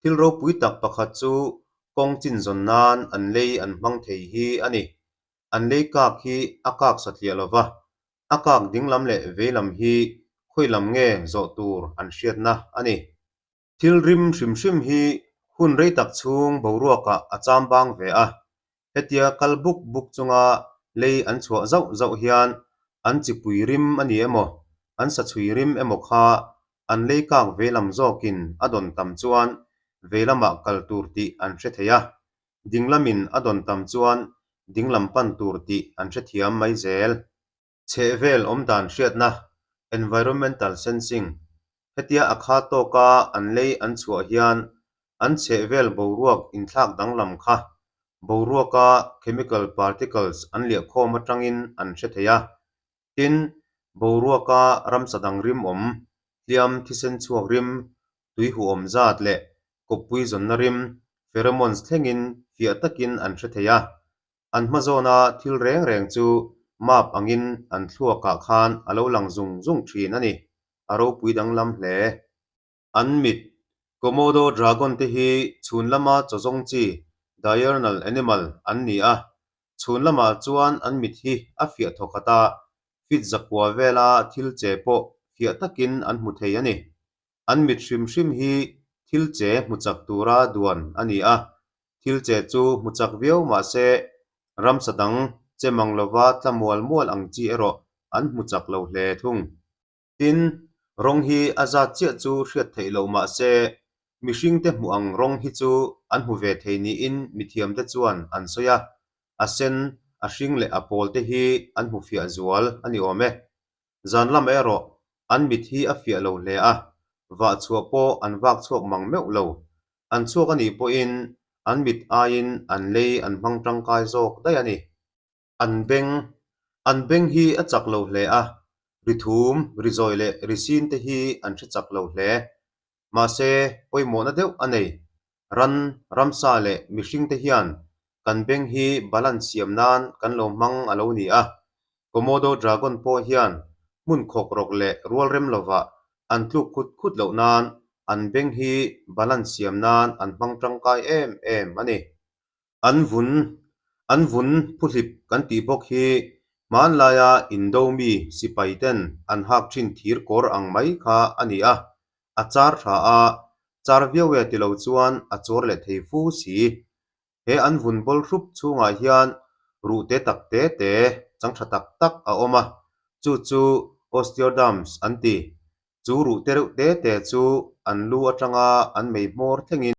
Thil ropui tak pakhat chu kawng chin zawn nan an lei an hmang thei hi a ni. An lei kak hi a kak satliah lo va, a kak dinglam leh veilam hi khawi lam nge zawh tur an hriatna a ni. Thil rim hrim hrim hi hun rei tak chhung boruakah a cham bang ve a, hetia kal buk buk chunga lei an chhuah zauh zauh hian an chipui rim a ni emaw, an sachhui rim emaw kha an lei kak veilam zawkin a dawn tam chuan veilamah kal tur tih an hre thei a, dinglamin a dawn tam chuan dinglam pan tur tih an hrethiam mai zel. Chhehvel awmdan hriatna, environmental sensing, hetia a kha tawka an lei an chhuah hian an chhehvel boruak inthlak danglam kha boruaka chemical particles an liahkhawm atangin an hre thei a. Tin, boruaka ramsa dang rim awm, hliam thisen chhuak rim, tui huhawm zat leh kawppui zawnna rim, pheromones thlengin fiah takin an hre thei a. An hma zawna thil reng reng chu map angin an thluakah khan a lo lang zung zung thin a ni. A ropui danglam hle. An mit, Komodo dragon te hi chhun lama chaw zawng chi, diurnal animal, an ni a. Chhun lamah chuan an mit hi a fiah thawk khat a, feet zakua vela thil che pawh fiah takin an hmu thei a ni. An mit hrim hrim hi thil che hmu chak tura duan a ni a, thil che chu hmu chak viau mah se ramsa dang che mang lova tla mual mual ang chi erawh an hmu chak lo hle thung. Tin, rawng hi a zat chiah chu hriat theih loh mah se mihringte hmuh ang rawng hi chu an hmu ve thei niin mithiamte chuan an sawi a, a sen, a hring leh a pawl te hi an hmu fiah zual a ni awm e. Zan lamah erawh an mit hi a fiah lo hle a, vah chhuah pawh an vak chhuak mang meuh lo. An chhuak a nih pawhin an mit aiin an lei an hmang tangkai zawk daih a ni. An beng, An beng hi a chak lo hle a, ri thum, ri zawi leh ri sin te hi an hre chak lo hle. Mahse, pawimawhna deuh a nei. Ran, ramsa leh mihring te hian kan beng hi balance siam nan kan lo hmang a lo ni a. Komodo dragon pawh hian hmun khawk rawk leh rual rem lovah an tluk khut khut loh nan an beng hi balance siam nan an hmang tangkai em em a ni. An vun, an vun phuhlip kan tih bawk hi hmanlaia Indo mi sipai ten an hak thin thir kawr ang mai kha a ni a, a char tha a, char viau e tilo chuan a chawr leh thei fu si. He an vun bawl hrup chhungah hian ruh te tak te te chang tha tak tak a awm a, chu chu osteoderms an ti. Chu ruh te reuh te te chu an lu atanga an mei hmawr thlengin.